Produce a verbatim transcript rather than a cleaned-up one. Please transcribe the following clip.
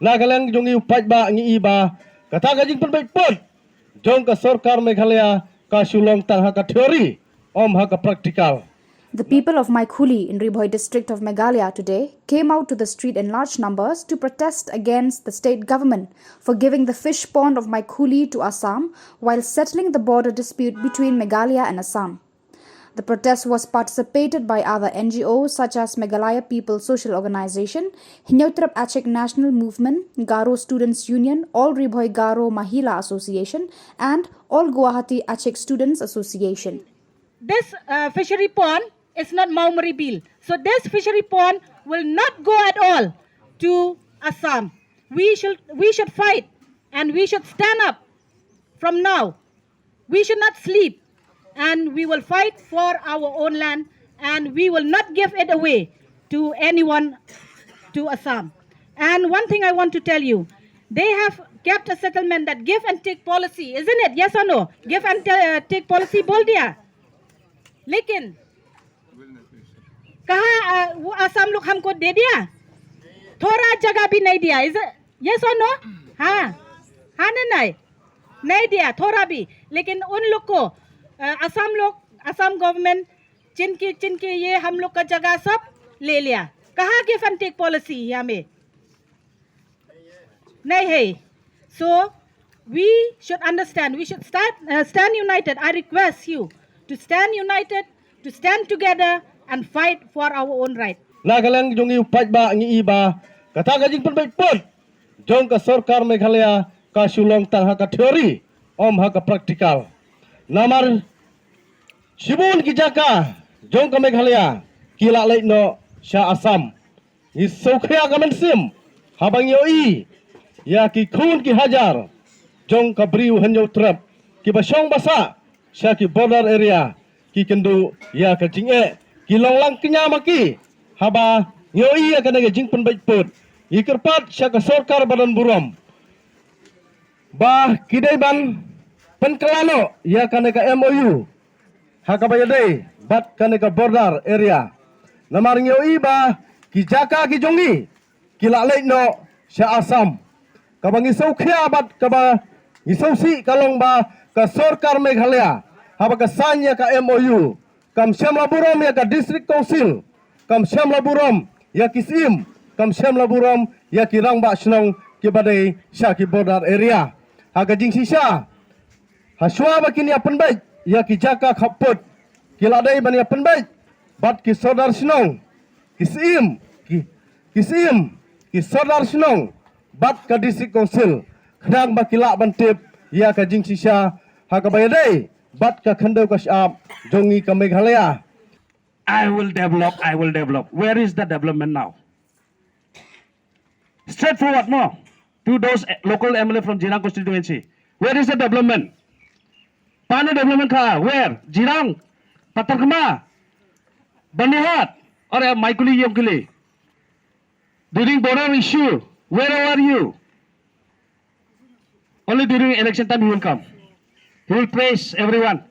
Na ka liang jong ngi u paidbah ngi i ba kata ka jingpynbeit pud jong ka sorkar Meghalaya ka shu long tang ha ka theory, ym ha ka practical. The people of Maikhuli in Ri Bhoi district of Meghalaya today came out to the street in large numbers to protest against the state government for giving the fish pond of Maikhuli to Assam while settling the border dispute between Meghalaya and Assam. The protest was participated by other N G Os such as Meghalaya People Social Organization, Hynñiewtrep Achik National Movement, Garo Students Union, All Ri Bhoi Garo Mahila Association, and All Guwahati Achik Students Association. This uh, fishery pond is not Maumari Bill. So this fishery pond will not go at all to Assam. We should, we should fight and we should stand up from now. We should not sleep and we will fight for our own land and we will not give it away to anyone to Assam. And one thing I want to tell you, they have kept a settlement that give and take policy, isn't it? Yes or no? Give and ta- uh, take policy bol diya. Lekin kaha uh, Assam lok hamko de diya. Thora jaga bhi nahi diya. Is it? Yes or no? Ha. Ha na nahi? Nahi diya. Thora bhi. Lekin un lok ko uh, Assam lok, Assam government, jinki jinki ye hum lok ka jaga sab le liya. Kaha give and take policy yahan mein? Nahi hai. So we should understand, we should start, uh, stand united. I request you to stand united, to stand together and fight for our own right. Na ka liang jong ngi u paidbah ngi i ba kata ka jingpynbeit pud jong ka sorkar Meghalaya ka shu long tang ha ka theory, ym ha ka practical. Namar shibun ki jaka jong ka Meghalaya ki la leit noh sha Assam. Ngi sngewkhia ka mynsiem haba ngi ïohi ïa ki khun ki hajar jong ka briew Hynñiewtrep kiba shong ba sah sha ki border area, ki kynduh ïa ka jingeh, ki long lang kñia ma ki. Haba ngi ïohi ïa kane ka jingpynbeit pud, ngi kyrpad sha ka sorkar ba don burom ba ki dei ban pynkylla noh ïa kane ka M O U ha kaba ïadei bad kane ka border area. Namar ngi ïohi ba ki jaka ki jong ngi ki la leit noh sha Assam. Kaba ngi sngewkhia bad kaba ngi sngewsih ka long ba ka sorkar Meghalaya haba ka sign ïa ka M O U kam shym la burom ïa ka district council, kam shym la burom ïa ki syiem, kam shym la burom ïa ki rangbah shnong kiba dei sha ki border area. Ha ka jingshisha, ha shuwa ba kin ïa pynbeit ïa ki jaka khappud, ki la dei ban ïa pynbeit bad ki sordar shnong, ki syiem, ki, ki syiem, ki sordar shnong bad ka district council, khnang ba ki lah ban tip ïa ka jingshisha ha kaba ïadei bad ka khyndew ka shyiap jong ngi ka Meghalaya. I will develop, I will develop. Where is the development now? Straightforward, no? To those local M L A from Jirang constituency. Where is the development? Pano development kha? Where? Jirang, Patharkhmah, Byrnihat, or uh, Maikhuli, Yongkili? During border issue, where are you? Only during election time he will come. He will praise everyone.